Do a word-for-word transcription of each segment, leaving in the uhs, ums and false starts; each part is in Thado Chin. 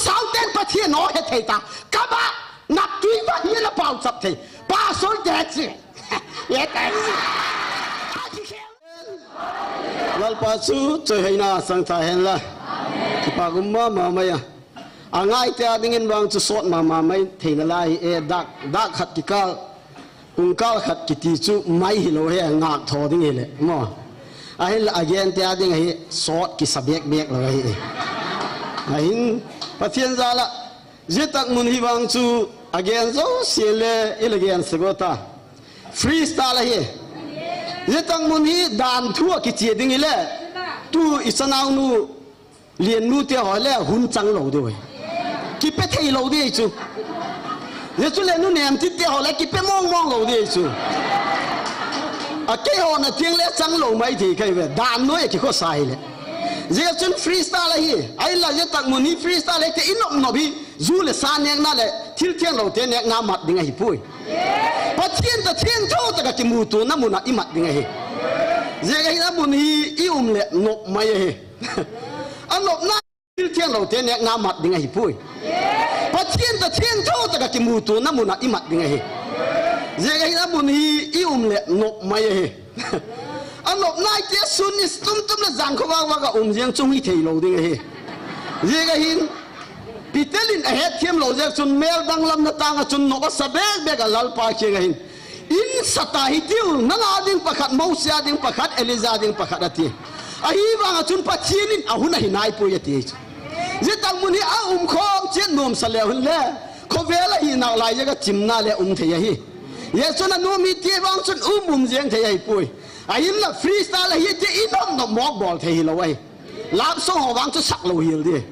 Sauten Pathen o he thei ta. Kaba, nap tui ba hi na pau chap thei. Pastor te chi. Ye te chi. Lalpa chu choi haina sang tha hen la. Kipa gum mama mai a. Angai te a dingin vang chu sot mama mai thei na lai e dak, dak khat kikal. Kungkal khat kiti chu mai hi lo he ngak tho ding hi le mo. Ahin la again te a ding hi sot kisa bek bek lo hi. Ahin Pathen jal a, zia tak mun hi vang chu again zo si le i la gen se go ta. Freestyle ahi. Zia tak mun hi dan thu a kichia ding hi le. Tu i sanau nu Lian nu te ho le hun chang lo ding ahi. Kipe thei lo ding ahi chu. Zia chu le nu nem ti te ho le kipe mong mong lo ding ahi chu. A kei ho na tiang le chang lo mai thei kai ve. Dan noi a kikhosa hi le. Zia chun freestyle ahi. Ahin la zia tak mun hi freestyle ahi te i nop nop hi. Zu le sa nekna le thil thiang lo te nekna mat ding ahi pui. Pathen ta thiang tho ta ka kimuto na mun a i mat ding ahi. Zia ka hi na mun hi i um le nop mai ahi. A nopna thil thiang lo te nekna mat ding ahi pui. Pathen ta thiang tho ta ka kimuto na mun a i mat ding ahi. Zia ka hi na mun hi i um le nop mai ahi. A nop nai te sun i tum tum le jang kho vang vang ka um ziang chung hi thei lo ding ahi. Zia ka hin Peter in a het thiam lo ziak chun mel dang lam na tang a chun nop a sa bek bek a Lalpa kiang a hin. In sa ta hi tiu, nang a ding pakhat, Mose a ding pakhat, Elijah a ding pakhat a ti. Ahi vang a chun Pathen in a hun a hi nai pui a ti chu. Zia tak mun hi a um khom chiat nuam sa le hun le. Khovel a hi nak lai ziak a chimna le um thei ahi. Zia chun a nuam hi ti vang chun um um ziang thei ahi pui. Ahin la freestyle ahi ti i nop nop mok bol thei hi lo ahi. Love song ho vang chu sak lo hil di.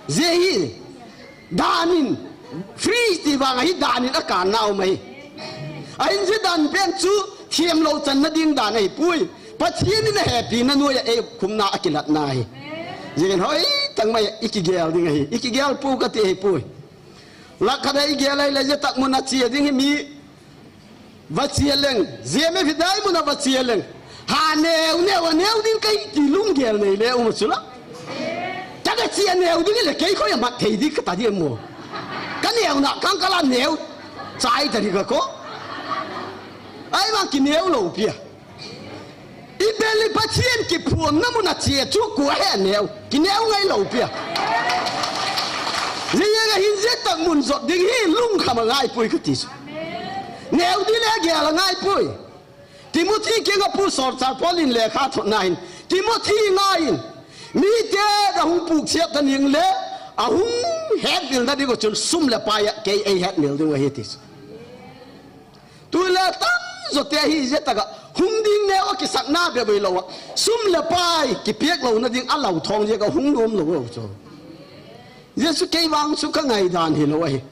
Zia hi dan in free ti vang ahi dan in a kan nau mai. Ahin zia dan pen chu thiam lo chan na ding dan ahi pui. Pathen in a hepi na nuai a ei khumna a kilat na ahi. Zia kan hoi tang mai i kigel ding ahi. I kigel pu ka ti ahi pui. Lak khat a i gel ai le zia tak mun a chia ding hi mi va chia leng. Zia me phi dai mun a va chia leng. Ha neu, neu, a neu ding kai ti lunggel nei le um chu la. Ka ka chia neu ding le kei khoi a mat thei di ka ta di mo. Ka neu na kang ka la neu. Chai ta di ka ko. Ai vang ki neu lo pia. I bel i Pathen kiphuamna mun a chia chu kua he neu, kineu ngai lo pia. Zia ka hin zia tak mun zot ding hi lungkham a ngai pui ka ti chu. Neu di le gel a ngai pui. Timothy kiang a pu solchak Paul in lekha thot na hin. Timothy ngai in. Mi te da hung puk siat ta ning le. A hung het vil na di ko chun sum le pai a kei ei het mil ding wa hi ti chu. Tui le tam zo te hi zia tak a hung ding neu a kisakna be boi lo a. Sum le pai kipiak lo na ding a lau thong zia ka hung nuam lo lo chu. Zia chu kei vang chu ka ngai dan hi lo ahi.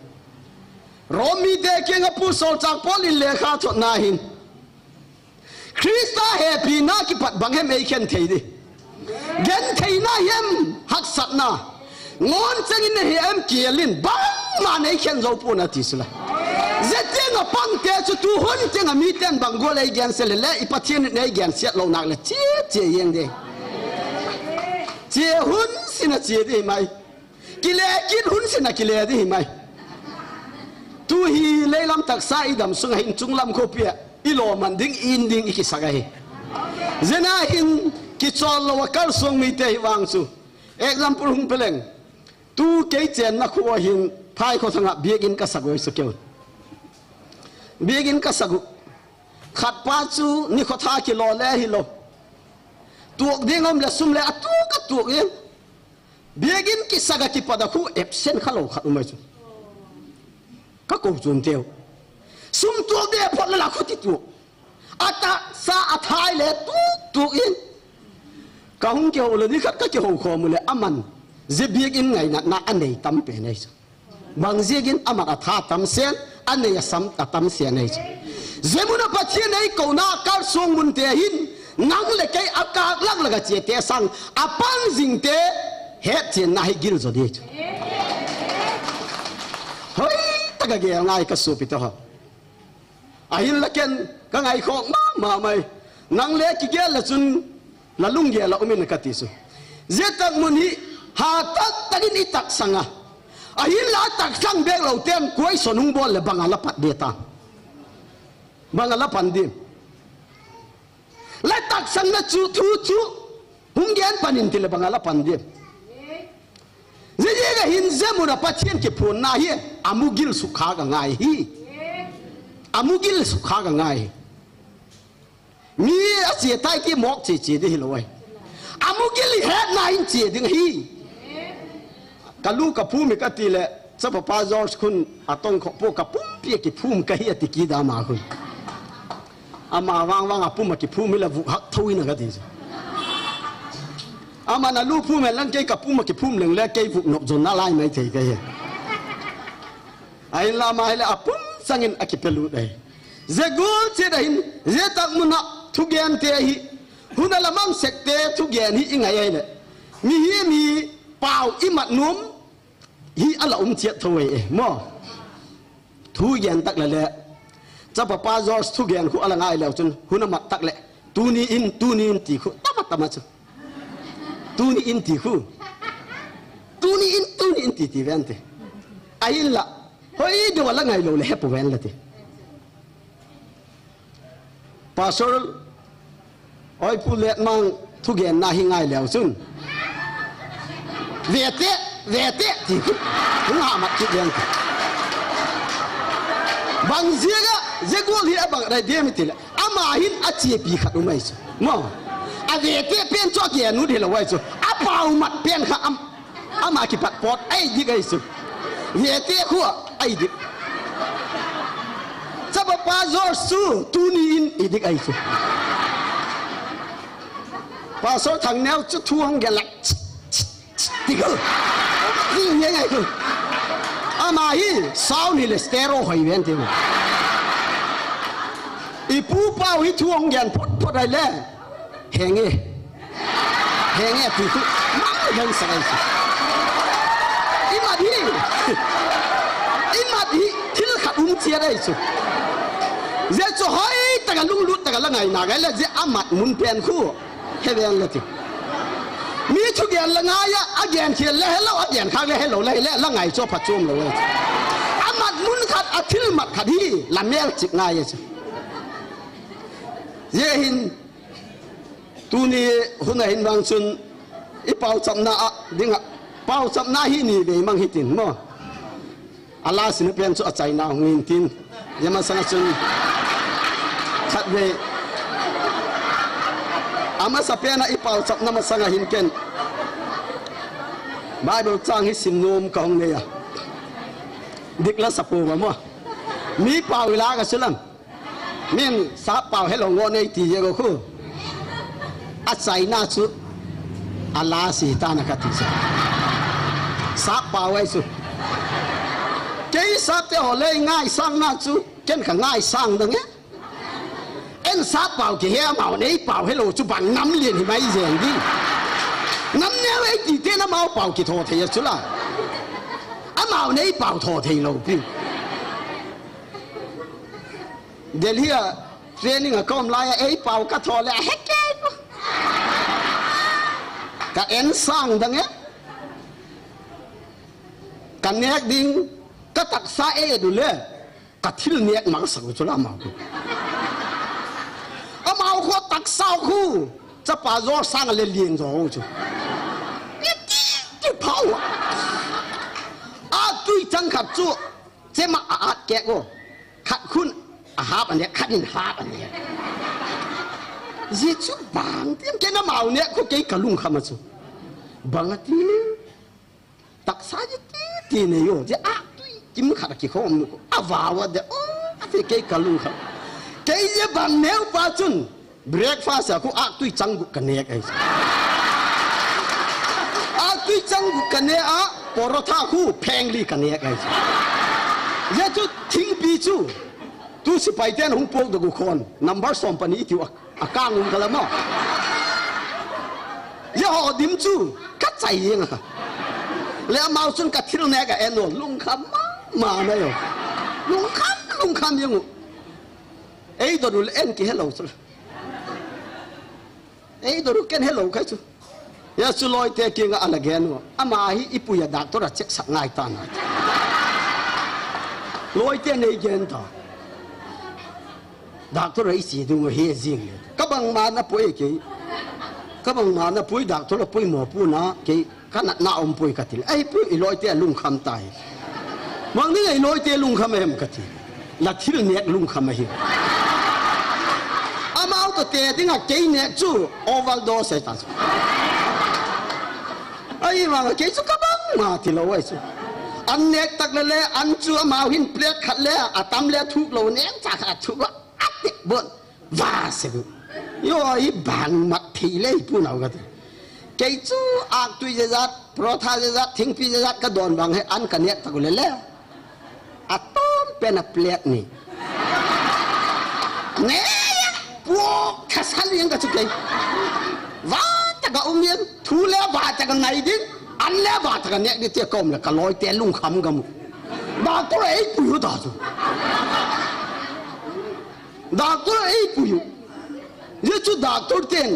Rom mi te kiang a pu solchak Paul in lekha thot na hin. Krista hepi na kipat bang hem ei khen thei di. Gen theina hem haksatna. Ngon chengin na hi em kielin bangma nei khen zo pun a ti sula. Zia tiang a pang te chu tu hun tiang a mi ten bang gol ei gen se le le i Pathen in ei gen siat lo nak le chia chia yeng de. Chia hun sin a chia di mai. Kile kin hun sin a kile di hi mai. Tu hi leilam taksa i dam sung a hin chunglam khopi a i lo man ding in ding i kisak ahi. Zia na hin kichol lo a kal sung mi te hi vang chu. Example hung peleng. Tu kei chenna khu a hin phai kho thanga biak in ka sak oi sa keu. Biak in ka sak u. Khat pa chu ni kho tha kilo le hi lo. Tuak ding om le sum le a tuak a tuak in. Biak in kisak a kipat a khu absent kha lo khat um ai chu. Ka ko chun teu. Sum tuak de phot le la khu ti tuak. A ta sa a thai le tu tu in. Ka hung kiho le ni khat ka kiho khom u le aman. Zia biak in ngainatna a nei tam pen ai chu. Bang ziakin amat a tha tam sen, a nei a sam a tam sen ai chu. Zia mun a Pathian ei kona kalsuang mun te hin, nang le kei a kak lak lak a chia te sang, a pang zing te, het chian na hi gil zo di chu. Hoi, taka gel ngai ka supi to ho. Ahin la ken ka ngaikhok ma ma mai. Nang le kigel la chun la lunggel a um in ka ti chu. Zia tak mun hi, ha tak takin i taksang a. Ahinla taksang bek lou ten, koi son hung bol le bang a la pat de ta. Bang a la pan di. La taksang na chu, thu chu, hung gen pan in ti le bang a la pan di. Zia zia ka hin zia mun a Pathian kiphonna hi, a mugil sukha ka ngai hi. A mugil sukha ka ngai hi. Mi a chia tai ti mok chia chia di hi lo ai. A mugil i het na in chia ding hi. Ka lu ka phu mi ka ti le, chapa pa George khun a tong kho po ka pum pi ki phum ka hi a ti ki da ma khun. Ama vang vang a pum a ki phum hi la vu hak tho in a ka ti. Ama na lu phu me lang kei ka pum a ki phum leng le kei vu nop zon na lai mai thei ka hi. Ahinla ama hi le a pum sangin a ki pelu dai. Zia gul chia da hin, zia tak mun a thugen te hi. Hun a la mang sek te thugen hi i ngai ai le. Mi hi mi pau i mat num hi a la um chiat tho e, mo. Thugen tak le le. Chapa pa George thugen khu a la ngai leu chun, hun a mat tak le. Tuni in, tuni in ti khu, tama tama chu. Tuni in ti khu. Tuni in, tuni in ti ti ven ti. Ahinla, hoi deu a la ngai lou le he pu ven la ti. Pastor, oi pu let mang thugen na hi ngai leu chun. Vete, vete, ti khu. Hung ha mat kit ven ti. Bang zia ga, zia gol hi a bang rai de mi ti le. Ama hin a chia pi khat um ai chu. Mo. A vete pen chu a gen u di lo ai chu. A pau mat pen kha am. Ama kipat pot ai dik ai chu. Vete khu ai dik. Chapa pa George chu tuni in i dik ai chu. Pastor Thangneo chu thu hong gel lak. Ti ko. Ti nge ngai ko. Ama hi sound hi le stereo hoi ven ti ko. I pu pau hi thu hong gen phot phot ai le. Henge. Henge ti ko. Mang ven sa ai chu. I mat hi. I mat hi. Thil khat um chia ai chu. Zia chu hoi taka lunglut taka la ngai na ngai le zia a mat mun pen khu. He ven la ti. Mi thugen la ngai a, a gen khel le hello, a gen khak le hello le, le la ngai chu pha chom lo. A mat mun khat, a thil mat khat hi, la mel chik ngai a chu. Zia hin, tuni hun a hin vang chun, i pau chapna a, ding a, pau chapna hi ni ve mang hi tin mo. A la sina pen chu a chaina hung in tin. Zia masang a chun khat ve. A masa pen a i pau chapna masang a hin ken. Bible chang hi sim nom ka hung nei a. Dik la sa po va mo. Mi pau i la ka sulam. Min sap pau hello ngo nei ti je ko khu. A chaina chu. A la si ta na ka ti sa. Sap pau ai su. Kei sap te ho le ngai sang na chu. Ken ka ngai sang dang e. En sap pau ki he amau nei pau hello chu bang nam lien hi mai zen di. Nam neo ei ti te na mau pau ki tho thei a chu la. Amau nei pau tho thei lo pi. Delhi a training a kom lai a ei pau ka tho le a he kei pu. Ka en sang dang e. Ka nek ding ka taksa e du le. Ka thil nek mang sa chu la mau. Amau kho taksa khu. Chapa zo sang le lien zo chu. Ni ti ti pau. A tui chang khat chu. Chema a at ke ko. Khat khun a hap ane, khat in hap ane. Zia chu bang tiam ke na mau ne ko kei ka lungkham a chu. Bang a ti ne. Taksa ji ti ti ne yo. Zia a tui kim khat ki khom ko. A va wa de o. A ti kei ka lungkham. Kei zia bang neu pa chun. Breakfast a khu aktui chang gup ka nek ai. Aktui chang gup ka nek a, porotha khu pheng li ka nek ai. Zia chu thingpi chu. Tu sipai ten hung pok da gu khon. Number som pani tiu a, a kang um ka la mo. Zia ho dim chu ka chai yeng a. Le amau chun ka thil nek a en o lungkham ma, ma na yo. Lungkham, lungkham yeng u. Ei donu le en ki hello chu. Ei donu ken hello khai chu. Hichu loite kinga ala gen u. Ama hi ipui a doctor a check sak ngai tan. Loite nei gen ta. Doctor a isi dung hi jing le. Kabang ma na pui kei. Kabang ma na pui doctor a pui mo pu na kei. Ka natna um pui ka ti le. Ei pu i loite lungkham tai. Mang ni ei loite lungkham em ka ti. La thil nek lungkham ahi. Amau to te dinga kei nek chu overdose ta chu. Ai ma kei chu kabang ma ti lo ai chu. An nek tak le le an chu amau hin plate khat le atam le thuk lo nek cha kha thuk lo. Ati bon. Va se bu. Yo i bang mat thi le pu nau ka ti. Kei chu ak tui je jat, protha je jat, thingpi je jat ka don bang he an ka nek tak le le. Atom pen a plate ni. Ne, puo, kha sal yang ka chu kei. Va ta ka um yen, thu le va ta ka ngai din, an le va ta ka nek di te kom le ka loite lungkham ka mu. Doctor ei pui u ta chu. Doctor ei pui u. Ye chu doctor ten.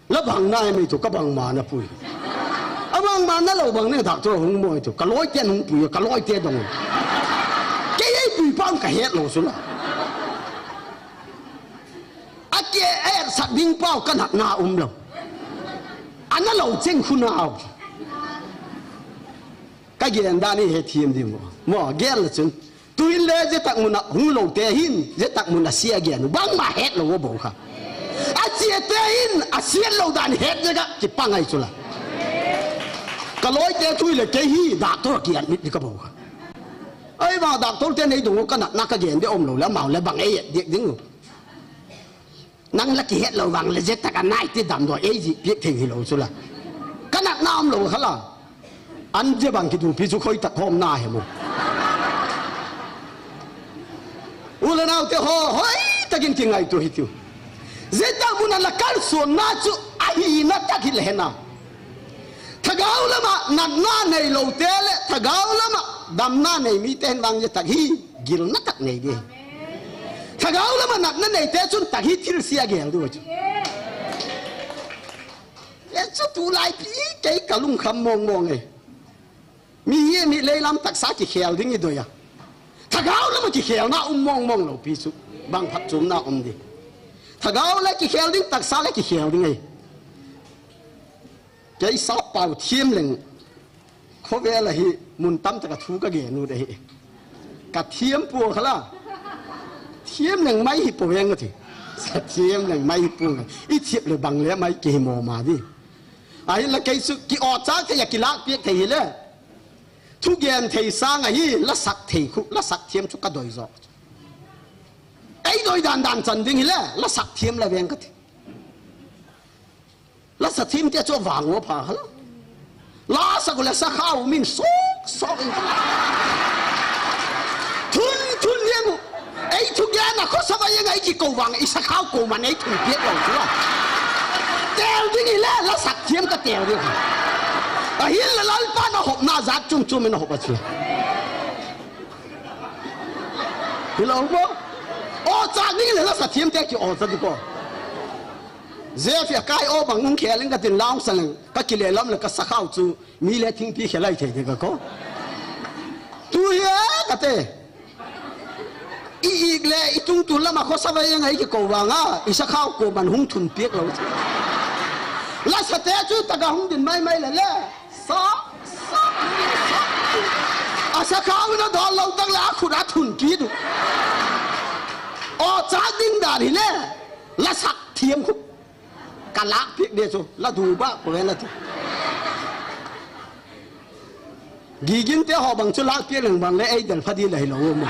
La bang na mai tu ka bang ma na pui. A bang ma na lo bang ne doctor hung mo tu. Ka loite hung pui, ka loite dong. Kei ei pui pang ka het lo su la. A ke ei sak ding pau ka natna um lo. Ana lo cheng khu na au. Ka gen dan hi he thiam di mo. Mo, gen la chun. Tuin le je tak mun a hung lo te hin, je tak mun a sia gen u. Bang ma het lo bo kha. A sia te hin, a sia lo dan het je ka ki pa ngai chu la. Ka loite tui le kei hi, doctor ki admit di ka bo kha. Ai ba doctor te nei dong ka na, na ka gen de om lo la mau le bang ei dik ding u. Nang la ki het lo vang le je tak a nai ti dam do ei ji piak thei hi lo chu la. Ka natna um lo kha la. An je bang ki du pi chu khoi tak hom na he mo. U le nau te ho, hoi takin ki ngai tu hi tiu. Je tak mun a la kal suan na chu a hi na tak hi le he na. Thagau lama natna nei lo te le, thagau lama damna nei mi te hin vang je tak hi, gil na tak nei di. Thagau lama natna nei te chun tak hi thil sia gel di wa chu. E chu tu lai pi kei ka lungkham mong mong e. Mi hi mi leilam taksa ki khel ding i doi a. Thagau lama ki khel na um mong mong lo pi chu. Bang phat chum na um di. Thagau le ki khel ding taksa le ki khel ding e. Kei sa pau thiam leng. Khovel a hi mun tam taka thu ka gen u de hi. Ka thiam pu kha la. Thiam leng mai hi po veng ka thi. Sa thiam leng mai hi po ka. I thiam le bang le mai ki hi mo ma di. Ahi la kei su ki o cha te ya ki lak piak thei hi le. Thu gen thei sang ahi la sak thei khu, la sak thiam chu ka doi zo. Ei doi dan dan chan ding hi le, la sak thiam la veng ka thi. La sa thim te chu vang u pha hal. La sa ko la sa khau min sok sok in. Thun thun liang u. Ei thu gen a khosa va yang ei ki ko vang i sa khau ko man ei thun piak lo chu la. Tel ding i le la sak thiam ka tel ding. A hin la Lalpa na hop na jat chum chum in hop a chu. Hi lo mo. O cha ding le la sa thiam te ki o cha di ko. Jeff ya kai o bang nung khel in ka tin laung sa leng ka ki le lam le ka sa khau chu mi le thingpi khelai thei de ka ko. Tu hi e ka te. I ik le i tung tu lama khosa va yang ai ki ko vang a i sa khau ko man hung thun piak lo. La sa te chu taka hung din mai mai le le. Sa, sa, sa. A sa khau na dol lo tak le a khut a thun ki du. O cha ding dan hi le. La sak thiam khu. Ka lak piak de chu, la du ba ko ve la chu. Gigin te ho bang chu lak piak leng bang le ei del pha di la hi lo mo.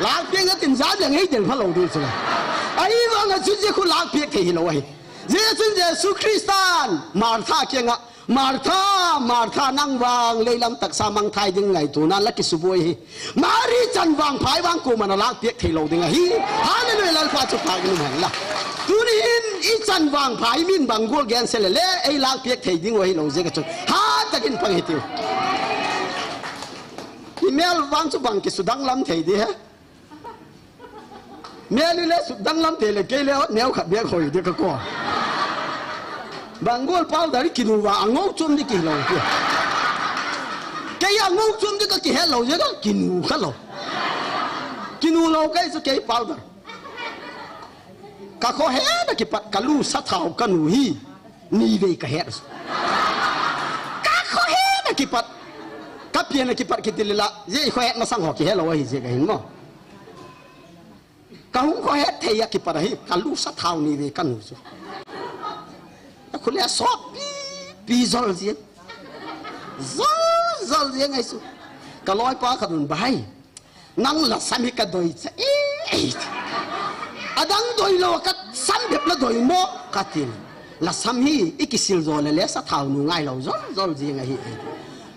Lak piak na tin ja leng ei del pha lo di chu la. Ai vang a chu je khu lak piak thei hi lo ai. Jesu, Jesu Christan Martha kianga Martha, Martha, nang vang leilam taksa mangthai ding ngaito nan la kisubuai hi. Mari chan vangpha i vang koiman a lak piak thei lo ding ahi. Hallelujah, Lalpa chu pha ding hen la. Tuni hin i chan vangpha i min bang gol gen se le le, ei lak piak thei ding u ahi lo je ka chu. Ha takin pang hi tiu. I mel vang chu bang kisudang lam thei di he. Mel i le sudang lam thei le kei le ot neo khat bek hoi de ka ko. Bangol powder kinu vang angou chom di kihi lou pi. Kei angou chom di kakihe lou jeh a kinu kha lou. Kinu lou kei chu kei powder. Ka khohet a kipat ka lu sathau kanu hi. Ni vei kahet. Ka khohet a kipat. Ka pian a kipat kiti le la. Jeh i khohet masang ho kihe lou ahi jeh kahin mo. Ka hung khohet thei a kipat ahi, ka lu sathau ni vei kanu chu. Ka khule a sop pi, pi jol jeng. Jol, jol jeng ahi chu. Ka loipa khat un, "Bai, nang lasam hi ka doi cha e, e." "Adang doi lou, ka sam bep la doi mo," kati. "Lasam hi i kisil jo le le sathau nu ngai lou jol, jol jeng ahi."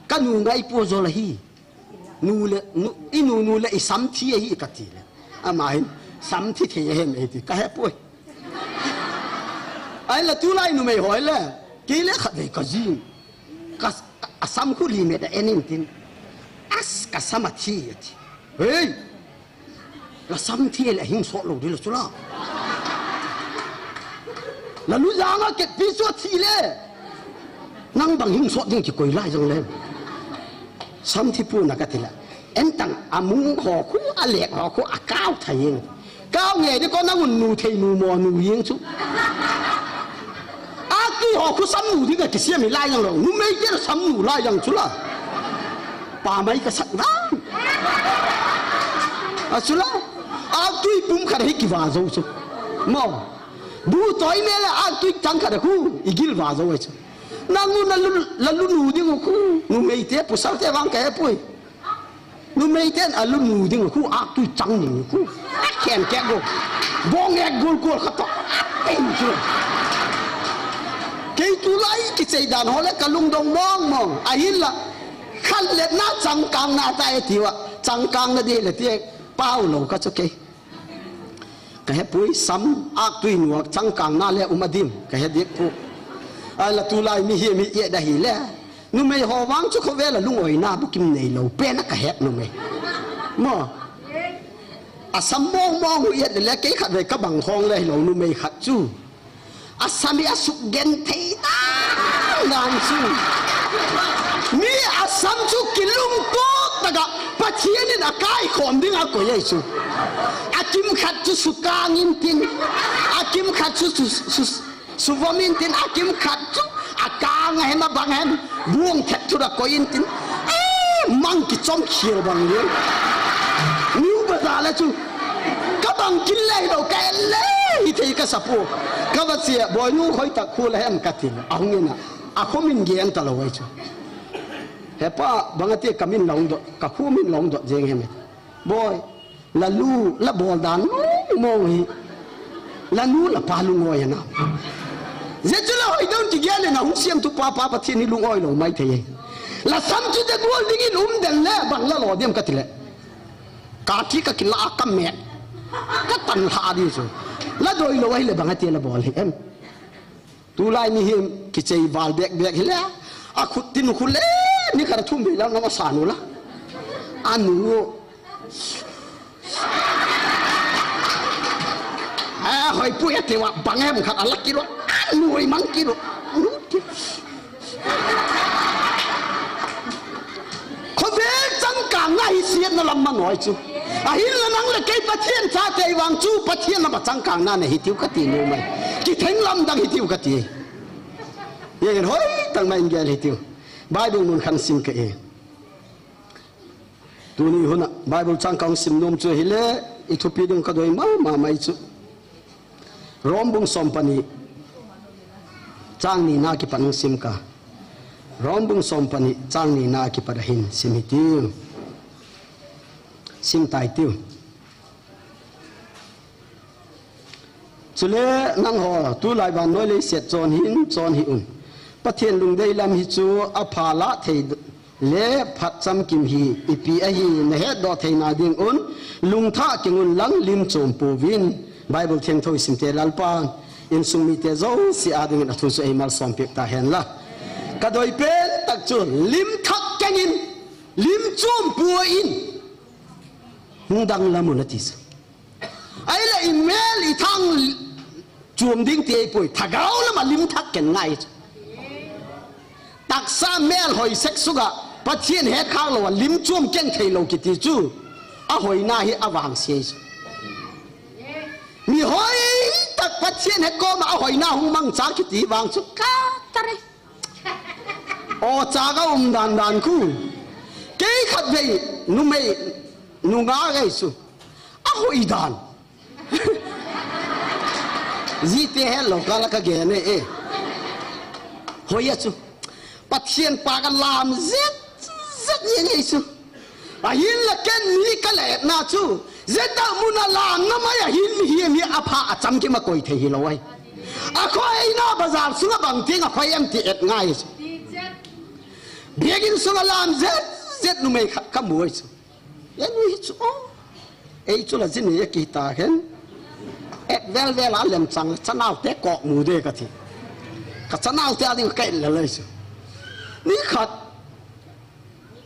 "Kanu ngai po jol ahi. Nu le, nu, i nu nu le i sam thi ahi," kati le. Ama hin, "Sam thi thei ahem," eiti, ka hepoi. Ahinla tulai numei ho le, kei le khatvei ka jin. Ka, a sam khu limit a en in tin. "As, ka sam athi," ati. Hei! Lasam thi le hing sot lou di la chu la. La lu jang a ketpi chu athi le. Nang bang hing sot ding kikoi lai jong le. Sam thi pu na kati la. En tang a mung ho khu, a lek ho khu, a kau thei jeng. Kau nge di ko nang un nu thei nu mo nu jeng chu. Aktui ho khu sam nu ding a kisiam hi lai jang lou. Numei te sam nu lai jang chu la. Pa mai ka sak dan. A chu la. Aktui pum khat hi kiva jo chu. Mo. Bu toi me le aktui tang khat khu i gil va jo chu. Nang u na lu, la lu nu ding u khu. Numei te pasal te vang ka hepoi. Numei ten a lu nu ding khu, aktui chang ding khu. A khen ke go. Bong ek gol gol khat to. Atin chu. Kei tulai kichei dan ho le ka lungdong mong mong. Ahinla. Khan le na changkang na ta e tiwa. Changkang na di le ti e. Pau lou ka chu kei. Ka hepoi sam aktui nuak changkang na le um adim. Ka he dik pu. Ahinla tulai mihem hi e da hi le. Numei ho vang chu khovel a lungoina bukim nei lou pen a ka het numei. Mo. A sam mong mong u et le kei khatvei ka bang khong le hilou numei khat chu. A sam hi a suk genthei dan dan chu. Mi a sam chu kilungtup tak a Pathian in a kaikhom ding a koi ahi chu. A kimkhat chu sukang in tin. A kimkhat chu su, su, Suvom in tin a kimkhat chu, a kang a hem a bang a hem, buang thet chu da koi in tin. Eh, mang kichom khel bang le. New Bazar le chu. Ka bang kin le lou ka le, hithei ka sa pu. Ka va chia, boinu khoi tak khu le hem ka tin. A hung in a, a khu min gen ta lou ahi chu. He pa, bang a ti ka min long dot, ka khu min long dot jeng hem. Boi, la lu, la bol dan mong mong hi. La nu la pa lungoi ana. Jeh chu la hoi don ti gel le na hung siam tu pa pa Pathian hi lungoi lou mai thei. La sam chu te bol ding in um den le bang la lo diam ka ti le. Ka thi ka kila ka me. Ka tan lha di chu. La doi lou ahi le bang a ti la bol hi em. Tulai mihem kichei val bek bek hile. A khut tin khu le ni khat thum vei lam lam a sa nu la. A nu. A hoi pui a tewa bang em khat a la kilo. A nu hoi mang kilo. Khovel changkang na hi siatna lam man hoi chu. Ahinla nang le kei Pathian chate vang chu Pathian lam a changkang na na hi tiu ka ti nu mai. Kitheng lam dang hi tiu ka ti. Ye hoi tang mai in gel hi tiu. Bible mun khan sim ka e. Tuni hun a Bible chang kong sim nom chu hile i thupi ding ka doi ma ma mai chu. Rom bung som pani chang ni na kipat hung sim ka. Rom bung som pani chang ni na kipat ahin sim hi tiu. Sim tai tiu. Chule nangho, tulai vannoi leiset chon hin, chon hih un. Pathen lungdei lam hi chu apha lah thei le phat chamkim hi ipi ahi nahetdoh theina ding un, lungthah keng un lang lim chom pouvin. Bible thiangtho isimte Lalpan insung mite jouse a dingin athu chu eimalsom peh tahen la. Ka doi pen tak chu lim thah keng in, lim chom poi in. Hung dang lam un ati chu. Ahile i mel i thang Chom ding ti ahipoi, thagau lama lim thak keng ngai chu. Taksa mel hoi sek sunga Pathen het khak lou a lim chom keng thei lou kiti chu ahoina hi avangse chu. Mi hoi tak Pathen het koma ahoina hung mangcha kiti vang chu ka tare. O, chaga um dan dan khu. Kei khatvei numei nunga gei chu ahoi dan. Jite helou kala ka gen e, e. Hoi a chu. Pathen pa ka lam zet zet ye ngei chu. Ahinla ken mi ka le na chu. Zeta muna lam na mai ahin mi hi mi apha acham ki ma koi thei hilou ai. Akhoina bazar sunga bang ting akhoi em ti et ngai chu. Biakin sunga lam zet zet numei khat ka mu ai chu. Enu hi chu, o. Ei chu la jin ni ya ki ta hen. Et vel vel a lem chang, chanau te kok mu de ka ti. Ka chanau te a ding ka et la lai chu. Ni khat,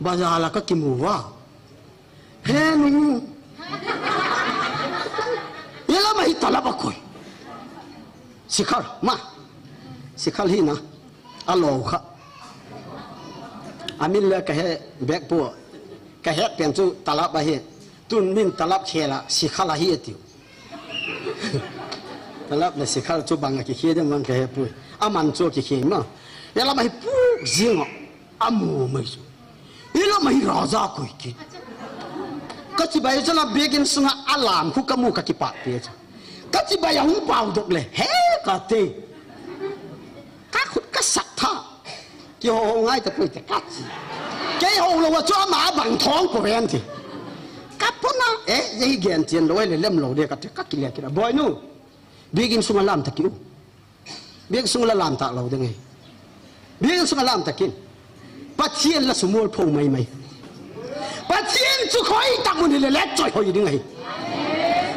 bazar la ka ki mu va. He nu. Ye la ma hi talap a koi. Sikhal, ma. Sikhal hi na. Alo kha. Amin le ka he bek po. Ka het pen chu talap ahi. Tun min talap khela sikhal ahi atiu. Talap le sikhal chu bang a kikhe dem vang ka hepoi. Aman chu kikhe ma. Yala ma hi puk jing a. Amu mai chu. Yala ma hi raja koi kit. Ka chibai chu la biakin sunga alam khu ka mu ka kipak pe chu. Ka chibai a hung pau dok le. He ka te. Ka khut ka sak tha. Kiho ho ngai ta poi te ka chi. Kei ho lou a chu ama bang thong po ven ti. Ka pona, eh, ye hi gen chen lou le lem lou de ka te ka kile kile. Boinu. Biakin sunga lam ta kiu. Biakin sunga lam ta lou de ngai. Biakin sunga lam ta kin. Pathen la sumol pho mai mai. Pathen chu khoi tak mun hi le let choi hoi ding ahi.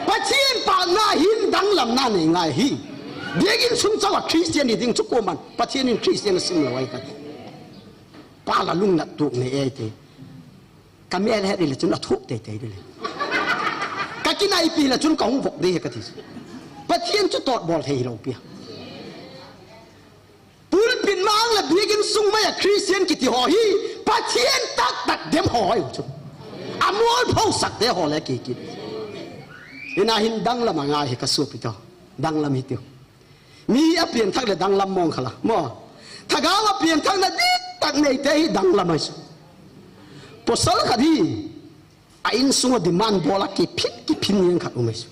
Pathen pa na hin danglam na nei ngai hi. Biakin sung chawa Christian ni ding chu ko man. Pathen in Christian a sim lou ai ka. Pa la lung na tuk nei ei te. Ka mel het le chun a thuk tei tei le. Ka kinai pi le chun ka hung vok de ka ti. Pathen chu tot bol thei lou pi. Pulpit mang le biakin sung mai a Christian kiti ho hi Pathen tak tak dem ho hi chu. Amol pho sak de ho le ki ki. Ina hin danglam a ngai hi ka supi to. Danglam hi tiu. Mi a pian thak le danglam mong khala. Mo. Thagau a pian thak na dik tak nei te hi danglam ai chu. Pasal khat hi. A insung a demand bol a kiphin, kiphin yang khat um ai chu.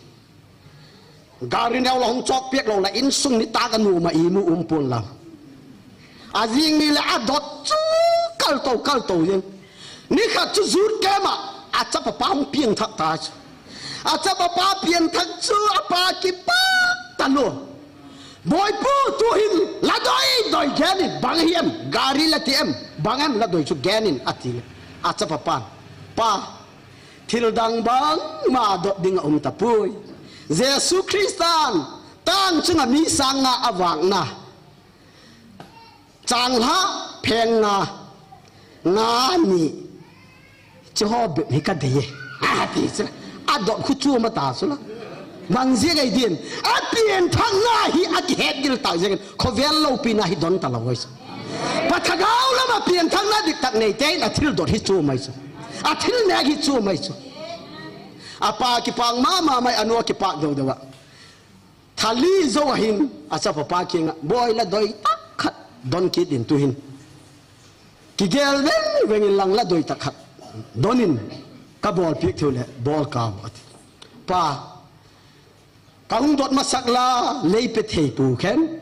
Gari neo la hung chok piak lou la insung ni ta ka nu ma i mu um pon la. A jing ni le a dot chu kal to, kal to jeng. Ni khat chu jut kema a chapa pa hung piang thak ta chu. A chapa pa piang thak chu a pa kipak ta lou. Boipu tu hin la doi doi gen in bang hi em, gari la ti em, bang em la doi chu gen in a ti le. A chapa pan. Pa, thil dang bang ma dot ding a um ta pui. Jesu Christan, tang chunga mi sang nga a vang na. Chang hla, pheng nga, nga ni, chi ho bep hi ka dei e. A ti chu la. A dot khu chu ma ta chu la. Bang jia ngai din. A pian thak na hi a kihet gil ta jeng. Khovel lopi na hi don ta lou ai chu. Pa thagau lama pian thak na dik tak nei te in a thil dot hi chu mai chu. A thil nek hi chu mai chu. A pa kipak ma ma mai a nu a kipak deu deu a. Thali jo ahin, a chapa pa kiang a, boi la doi tak khat, don kit in tu hin. Kigel veng veng in lang la doi tak khat, don in, ka bol piak theu le, bol kau, ati. Pa, ka hung dot masak la, lei pe thei pu khen.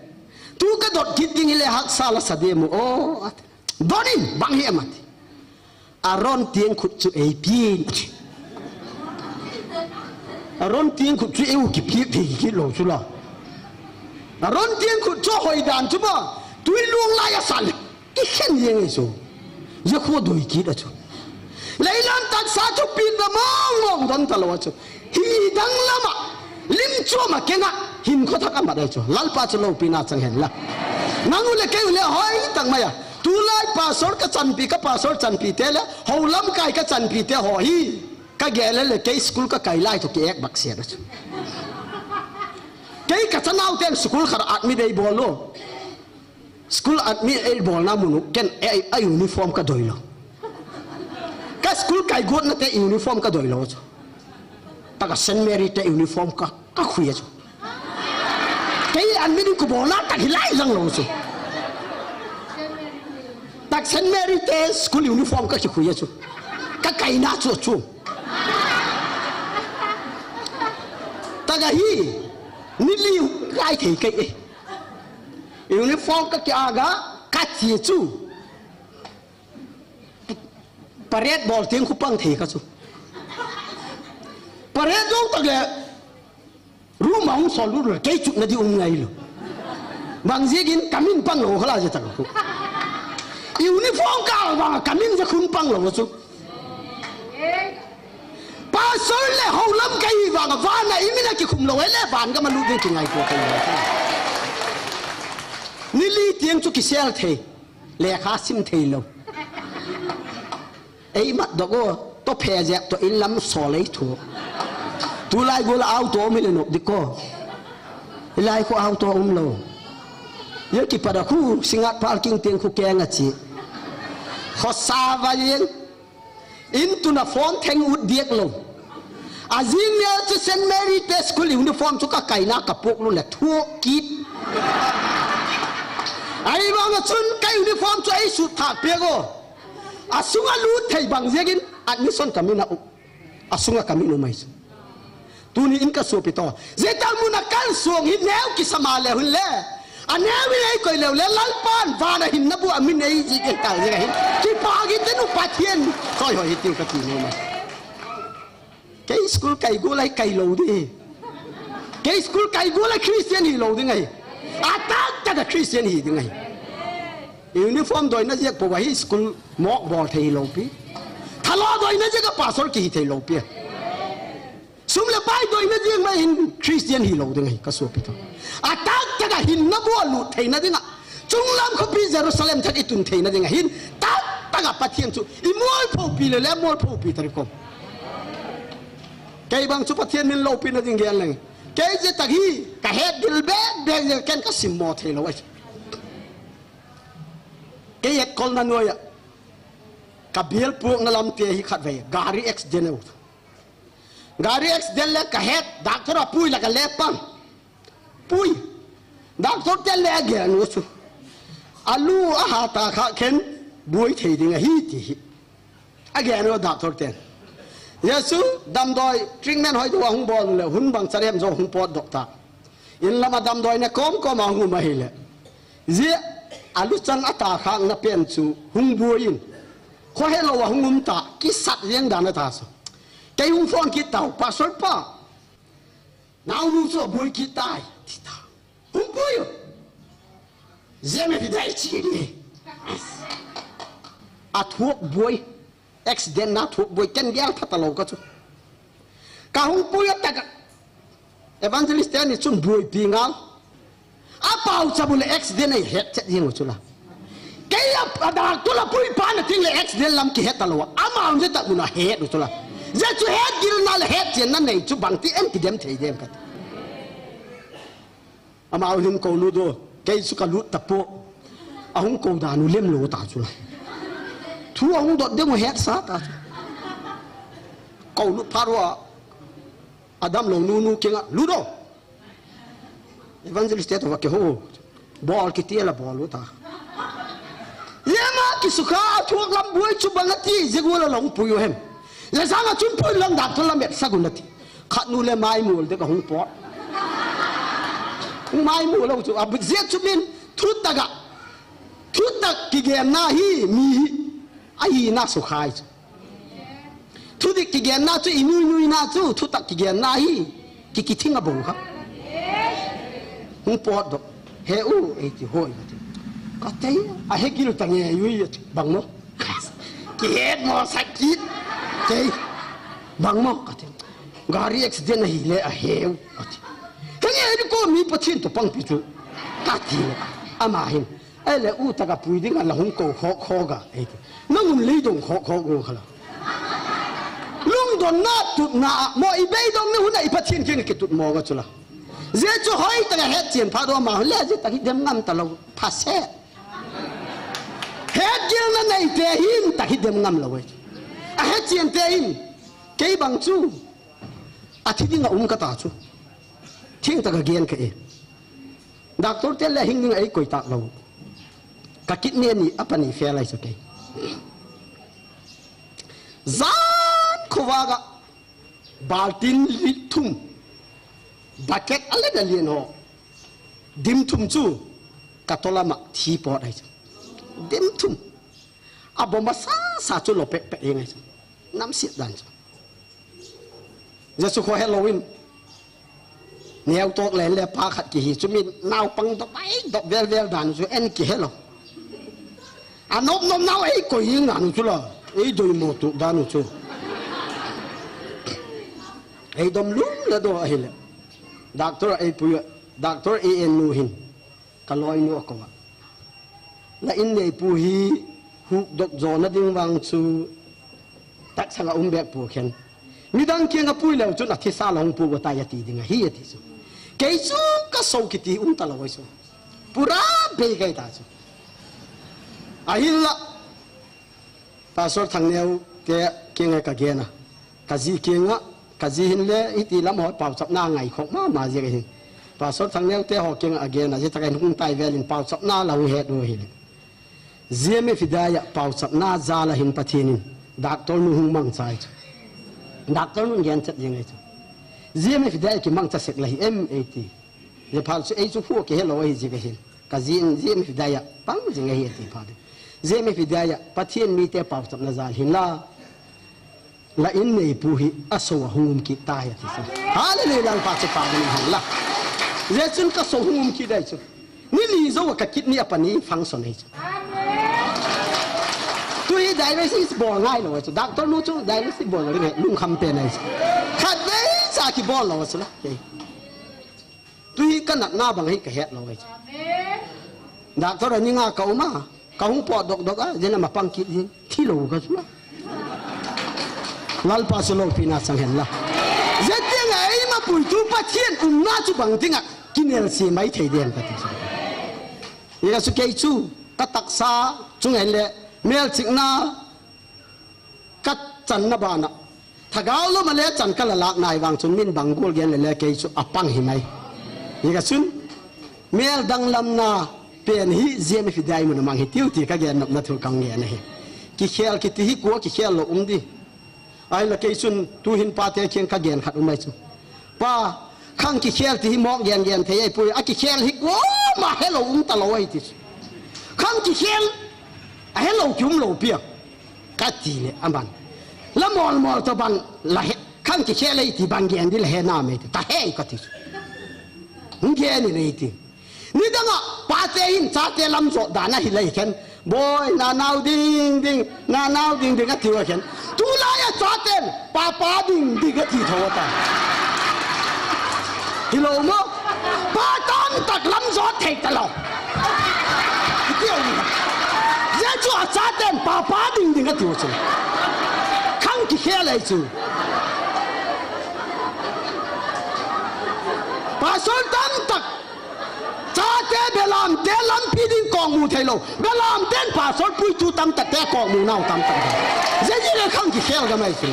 Tu ka dot kit ding le haksa la sa de mu, o, ati. Don in, bang hi em ati. Aron tiang khut chu ei pin. Aron tiang khut chu ei u kipiak thei kit lou chu la. Aron tiang khut chu hoi dan chu ma. Tui luang lai a sal. I khen ye ngai chu. Ye khu doi kit a chu. Leilam taksa chu pin da mong mong don ta lou a chu. Hi danglam a, lim chom a keng a, hin kho thak a mat ai chu. Lalpa chu lopi na chang hen la. Nang u le kei u le hoi tak mai a. Tulai pastor ka chanpi, ka pastor chanpi te le, ho lamkai ka chanpi te ho hi. Ka gel le kei school ka kai lai to ki ek bak sia na chu. Kei kachanau ten school khat admit eibol lou. School admit eibolna mun u ken ei, a uniform kadoi lou. Ka school kaigotna te uniform kadoi lou chu. Taka Saint Mary te uniform ka, kakhui a chu. Kei admit in kabolna tah hilai jang lou chu. Tak Saint Mary te school uniform kakikhui a chu. Kakaina chu chu. Taka hi, ni li kai thei kei e. Uniform kaki aga, kache chu. Parade bol teng khu pang thei ka chu. Parade jong tak le, room a hung sol lut le, kei chutna di um ngai lou. Bang jeh in kamin pang lou khala je tak khu. Uniform ka vang kamin je khun pang lou chu. Pastor le houlam kai vang van a imin a kikhum lou le van gam a lut ding kingaito kai. Ni li teng chu kisel thei. Lekha sim thei lou. Ei mat doh o, to phe jep to in lam sol ei thu. Tulai gol auto um le nop di ko. Hilai khu auto um lou. Ye kipat a khu Singngat parking teng khu keng a chi. Khosa va yen. In tuna phone theng ut diak lou. Ajing nel chu Saint Mary te school uniform chu kakaina kapok lou le thu kit. Ahivang a chun ka uniform chu ei sut thah pek o. Asunga lut thei bang jeh in admission kamin a u. Asunga kamin u mai chu. Tuni in ka sopi to. Jeta mun a kalsong hi neo kisama le hun le. Aneo in ei koi leu le Lalpan van a hinna bu a min ei ji ke kal ji hin. Kipa gi tenu Pathian. Koi hoi hi tiu kati nu ma. Kei school kai gol a kai lou di. Kei school kai gol a Christian hi lou di ngai. Atak taka Christian hi di ngai. Uniform doina jeh a po hi school mok bol thei lou pi. Thalo doina jeh a pastor kihi thei lou pi. Sum le pai doina jeh a hin Christian hi lou di ngai ka sopi to. Atak taka hinna bu a lut theina dinga. Chunglam khopi Jerusalem thak i tun theina dinga hin. Tak taka Pathian chu i mol phopi le le mol phopi tari kom. Kei bang chu Pathian min loupina ding gel leng. Kei je tak hi ka het dil be be ken ka sim mo thei lou ai. Kei et kol na noi a. Ka bial puak na lam te hi khat vei. Gari accident u. Gari accident le ka het, doctor a pui la ka le pang. Pui. Doctor te le a gen u chu. Alu a ha ta kha ken bui thei ding ahi ti hi. A gen u doctor ten. Jesu damdoi treatment hoi dua hung bol le hun bang charem jo hung pot doctor. In lama damdoi ne kom kom a hung um ahile. Zia alu chang a ta khang na pen chu hung buai in. Kho he lo a hung um ta, kisat jeng dan a ta so. Kei hung phone kit tau, Pastor pa. Nau nu chu buai kit tai, ti ta. Hung buai u. Zia me ti dai chi ni. A thuak buai. Accident na thuak buai ken gel pha ta lo ka chu. Ka hung pui a taka. Evangelist te ni chun buai pi ngal. A pau cha bu le accident ei het chet jing u chu la. Kei a, a doctor la pui pa na ting le accident lam ki het ta lo. Ama un je ta bu na het u chu la. Je chu het gil na le het chen na nei chu bang ti en ki dem thei dem ka. Amau hin kou lut u, kei chu ka lut ta po. A hung kou dan u lem lo ta chu la. Thu a hung dot dem u het sa ta chu. Kou lut pha ro a, a dam lo nu nu kinga, lut u. Evangelist te to va ke ho. Bol kiti la bol u ta. Yema kisukha a thuak lam buai chu bang a ti, je gu la long pui u hem. Le sang a chun pui long dak thu lam et sa gu na ti. Khat nu le mai mul de ka hung pot. Hung mai mul lo chu, a bu zia chu min, thu taka. Thu tak kigen na hi, mi hi. A hi na su khai chu. Thu dik kigen na chu, i nui nui na chu, thu tak kigen na hi. Ki ki thing a bong kha. Hung pot do. He u, ei ti hoi ka ti. Ka tei, a he gil ta nge yui ya chu. Bang mo. Ki het mo sa kit. Tei. Bang mo, ka ti. Gari accident ahi le a heu, a ti. Ka nge di ko mi Pathian to pang pi chu. Ka ti. Ama hin. Ei le u taka pui ding a la hung ko kho kho ga. Ei ti. Nang un lei dong kho kho go khala. Lungdon na tut na mo i bei dong ni hun a i Pathian kin ki tut mo ga chu la. Jesu hoitah a hetchen phat uva ama le, jesu tah hi dem ngam talou. Phaset. Hetgilna neite hin tah hi dem ngam lou e. Ahetchen te hin. Kei bang chu. Athi ding a um kata chu. Thengtah a gen ka e. Doctor te le hing ding a eikoi talou. Ka kidney ni apani fail ahi chu kei. Jan khovah a baltin li thum. Bucket a le na lien ho. Dim thum chu. Ka tolama thi pot ahi chu. Dim thum. Abom a sasa chu lo peh peh e ngai chu. Namsiat dan chu. Jesu kho helou in. Neo tok len le pa khat kihi chu min naupang dop ai dop vel vel dan chu en kihelou. Anop nop nau eikoi hi ngan chu la. Eidoi mo tu dan chu. Eidom lum le do ahile. Doctor eipui, doctor ei en nu hin. Ka loinu akou a. La in neipu hi hukdop jona ding vang chu taksang a um bek pu khen. Midang kiang a pui leu chun athisa la hung pu tai ati ding ahi ati chu. Kei chu ka so kiti um talou chu. Pura bei kai ta chu. Ahinla. Pastor Thangneo te kiang a ka gen a. Ka ji kiang a, ka ji hin le, hiti lam ho pauchapna ngai khok mama jeh ahin. Pastor Thangneo te ho kiang a gen a, jeh tah a hin hung tai vel in pauchapna la hung het u hile. Jemephidiah pauchapna jal a hin Pathen in, doctor nu hung mangcha ahi chu. Doctor nun gen chet jeng ahi chu. Jemephidiah kimangcha sek la hi em eiti. Jeh phat chu ei chu hu kihelou ahi jeh ahin. Ka jin Jemephidiah pang jing ahi ati phat. Jemephidiah Pathen mite pauchapna jal hin la. La in neipu hi aso a hung um kit tai ati chu. Hallelujah, Lalpa chu pha ding hen la. Jeh chun ka so hung um kit dai chu. Ni li jou a ka kidney apani function ahi chu. Tu hi dialysis bol ngai lou chu. Doctor nu chu dialysis bol ngai lungkham pen ahi chu. Khatvei cha kibol lou chu la. Kei. Tu hi ka natna bang hi ka het lou ahi chu. Doctor a ni nga ka um a, ka hung pot dok dok a, jeh a ma pang kit jin, thi lou ka chu la. Lalpa chu loupina chang hen la. Jeh tiang a eima puitu Pathen umna chu bang ding a, kinel se mai thei dem ka ti chu. Hijeh a chu kei chu, ka taksa, chung hen le, melchihna, ka channa bana. Thagau lom a le chan ka la lak nai vang chun min bang gol gen le le kei chu apang hi mai. Hijeh a chun mel danglamna pen hi Jemephidiah mun a mang hi tiu ti ka gen nopna thu ka hung gen ahi. Kikhel kiti hi kua kikhel lou um di. Ahinla kei chun tu hin pate kiang ka gen khat um ahi chu. Pa, khang kikhel ti hi mok gen gen thei ahi pui, a kikhel hi kuama helou um talou ahi ti chu. Khang kikhel, a helou ki um lou pia. Ka ti le, aman. La mol mol to bang, la he, khang kikhel ahi ti bang gen di la he na me ti, ka he ka ti chu. Hung gen ni le ti. Nidang a, pate hin chate lam jot dan a hi lei khen. Boi, nanao ding ding, nanao ding ding a tiu a khen. Tulai a chaten, papa ding ding a ti tho ta. Hilou mo? Pa tamtak lam jot thei talou. Tiu. Jeh chu a chaten, papa ding ding a tiu chu. Khang kikhel ahi chu. Pastor tamtak. Chate belamte lampi ding kong mu thei lou. Belamten pastor puitu tamtakte kong mu nau tamtak. Jeh jeh le khang kikhel ga mai si.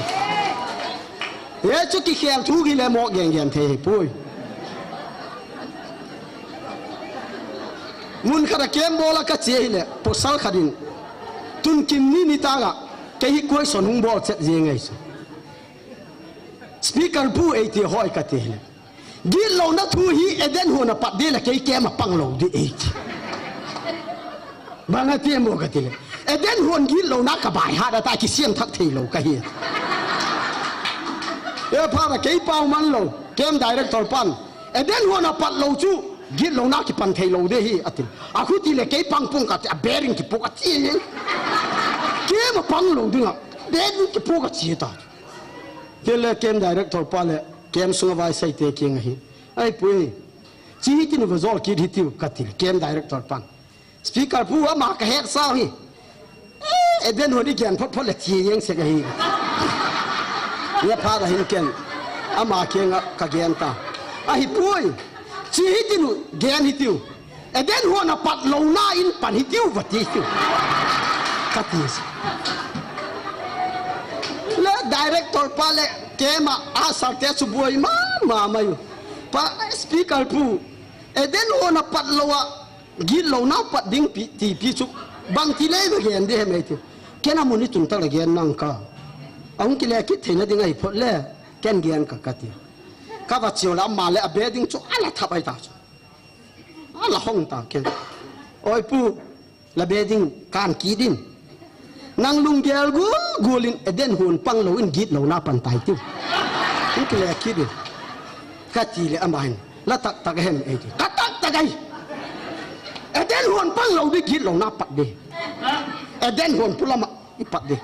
Hijeh chu kikhel thu hi le mo gen gen thei hi pui. Mun khat a camp bol a ka che hi le, pasal khat in. Tun kin ni ni ta ga, kei hi question hung bol chet jeng ahi chu. Speaker pu ei ti hoi ka ti hi le. Gitlouna thu hi Eden huan a pat di le kei camp a pang lou di ei ti. Bang a ti mo ka ti le. Eden huan gitlouna ka bai hat a ta kisiam thak thei lou ka hi. E pha ra kei pau man lou. Camp director pan. Eden huan a pat lou chu gitlouna kipan thei lou di hi a ti. A khu ti le kei pang pung ka ti a bearing kipuk a ti. Camp a pang lou ding a. Bearing kipuk a ti ta. Ti le camp director pa le. Camp sunga vaisei te kiang ahi. Ai pui. Chi hi tinu va jol kit hi tiu ka ti. Camp director pan. Speaker pu ama ka het sau hi. Eh, Eden huan i gen phot phot le chi jeng sek ahi. Nia pha da hin ken. Ama kiang a ka gen ta. Ahi pui. Chi hitin u, gen hitiu. Eden hon apat louna in pan hitiu, vati hitiu. Kati. Le director pa le kema asar te chu buai mama mai u. Pa speaker pu. Eden hon apat lou a gitlouna pat ding pi, ti pi chu. Bang ti le va gen di he mai tiu. Ken amun ni tun ta le gen nang ka. Ahung kile kit theina ding ahi phot le. Ken gen ka kati. Ka va chiu la ama le abe ding chu ala thap ai ta chu. Ala hong ta ken. Oi pu, la be ding kan kit in. Nang lunggel gul gul in Eden hon pang lou in gitlouna pan tai tiu. Hung kile kit in. Kati le ama hin. La tak tak hem ei ti. Ka tak tak ai. Eden hon pang lou di gitlouna pat di. Eden hon pu lama. Ipat di.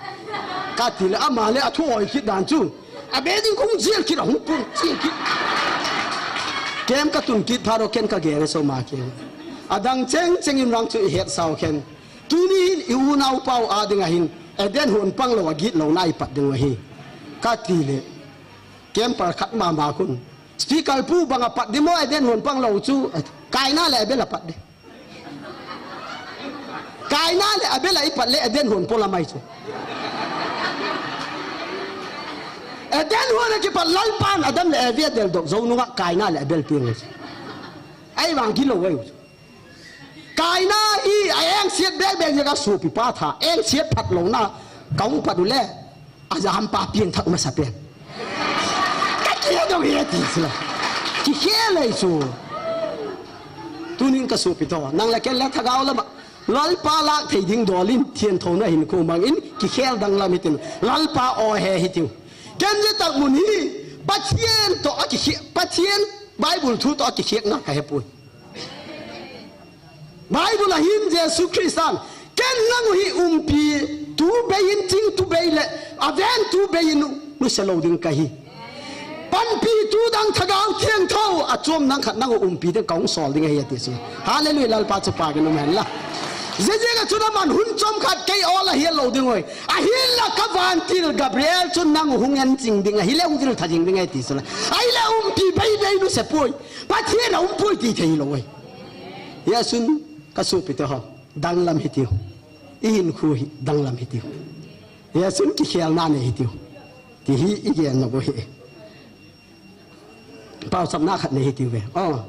Kati le ama le athu oi kit dan chu. Abe ding kung jil kit ahung kung jil kit. Kem ka tun kit pha ro ken ka gere so ma kem. Adang cheng cheng in rang chu ihet sao ken. Tuni hin i unau pau a ding ahin. Eden hon pang lou a gitlouna ipat ding ahi. Kati le. Kem par khat mama kun. Speaker pu bang apat di mo Eden hon pang lou chu. Kaina le Abel apat di. Kaina le Abel a ipat le Eden hon pola mai chu. Eden hon a kipat Lalpan Adam le Evi adel dok zo nunga Kaina le Abel piang chu. Ai vang gilou ai chu. Kaina hi a eng siat bek bek ka supi pa tha, eng siat phat louna, ka hung pat u le. Ajam pa piang thak masa pen. Ka kia dong he ti sila. Ki khel ei su. Tunin ka supi to. Nang la ken la thagau lama. Lalpa lak thei ding dolin thian thona hin ko mang in ki khel dang lam hitin. Lalpa o he hitiu. Ken je tak mun hi. Pathian to a ki khia. Pathian Bible thu to a ki khiak na ka he pui. Bible a hin Jesu Christan, ken nang u hi umpi tu bei in ching tu bei le, aven tu bei in nu se lo ding ka hi. Panpi tu dang thagau thiang tho, a chuam nang khat nang u umpi ding ka hung sol ding ahi ati su. Hallelujah, Lalpa chu pa kin um hen la. Zezega chu na man hun chom khat kei ola hi lo ding oi. Ahin la ka van til Gabriel chu nang u hung en ching ding ahi le hung til tha jing ding ahi ti su la. Ai le umpi bei bei nu se pui. Pathian a umpui ti thei lo oi. Hia sun ka supi te ho. Danglam hitiu. I hin khu hi danglam hitiu. Hia sun ki khel na ne hitiu. Ti hi i gen na bo hi. Pau sap na khat ne hitiu ve. Oh.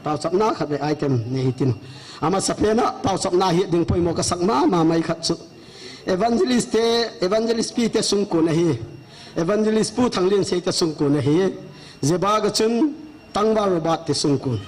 Pau sap na khat ve item ne hitiu. Ama sapena pau sap na hi ding poimo ka sak ma ma mai khat chu. Evangelist te, evangelist pi te sungkun ahi. Evangelist pu Thanglien sei te sungkun ahi. Zeba ga chun Tangba Robert te sungkun.